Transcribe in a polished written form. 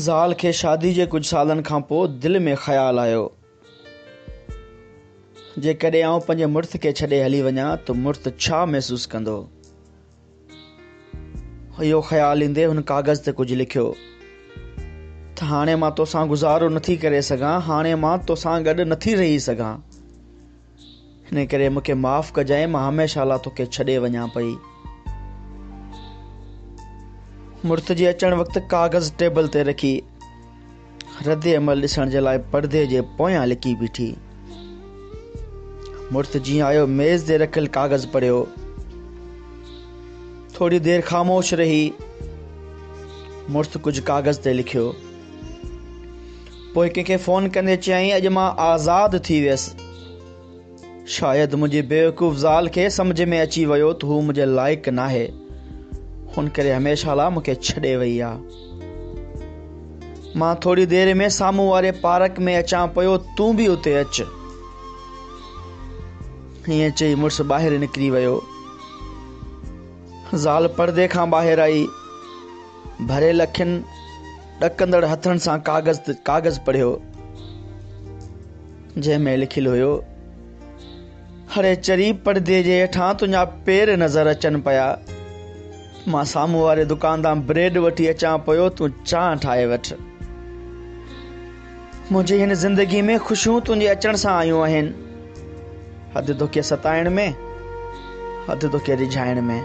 زال کي شادي جي ڪجهه سالن کان پوء دل ۾ خيال آيو، جيڪڏهن آئون پنهنجي مڙس کي ڇڏي هلي وڃان ته مڙس ڇا محسوس ڪندو؟ اهو خيال ايندي هن ڪاغذ تي ڪجهه لکيو ته هاڻي مان توسان گذارو نٿي ڪري سگهان، هاڻي مان توسان گڏ نٿي رهي سگهان، ان ڪري مون کي معاف ڪجانء، مان هميشه لاء توکي ڇڏي وڃان پئي. مڙس جي اچڻ وقت ڪاغذ ٽيبل تي رکي رد عمل ڏسڻ جي لاء پردي جي پويان لڪي بيٺي. مڙس جيئن آيو ميز تي رکيل ڪاغذ پڙهيو. ٿوري دير خاموش رهي مڙس ڪجهه ڪاغذ تي لکيو. پوء ڪنهن کي فون ڪندي چيائين اڄ مان آزاد ٿي ويس. شايد منهنجي بيوقوف زال کي سمجهه ۾ اچي ويو ته هو منهنجي لائق ناهي، ان ڪري هميشه لاء مون کي ڇڏي وئي آ. مان ٿوري دير ۾ سامهون واري پارڪ ۾ اچان پيو، تون به اتي اچ. ائين چئي مڙس ٻاهر نڪري ويو. زال پردي کان ٻاهر آئي. ڀريل اکين، ڏڪندڙ هٿن سان ڪاغذ پڙهيو، جنهن ۾ لکيل هيو، هڙي چري پردي جي هيٺان تنهنجا پير نظر اچن پيا. مان سامهون واري دڪان تان بريڊ وٺي اچان پيو، تون چانهه ٺاهي وٺ. منهنجي هن زندگي ۾ خوشيون تنهنجي اچڻ سان آيون آهن. اڌ توکي ستائڻ ۾، اڌ توکي ريجهائڻ ۾.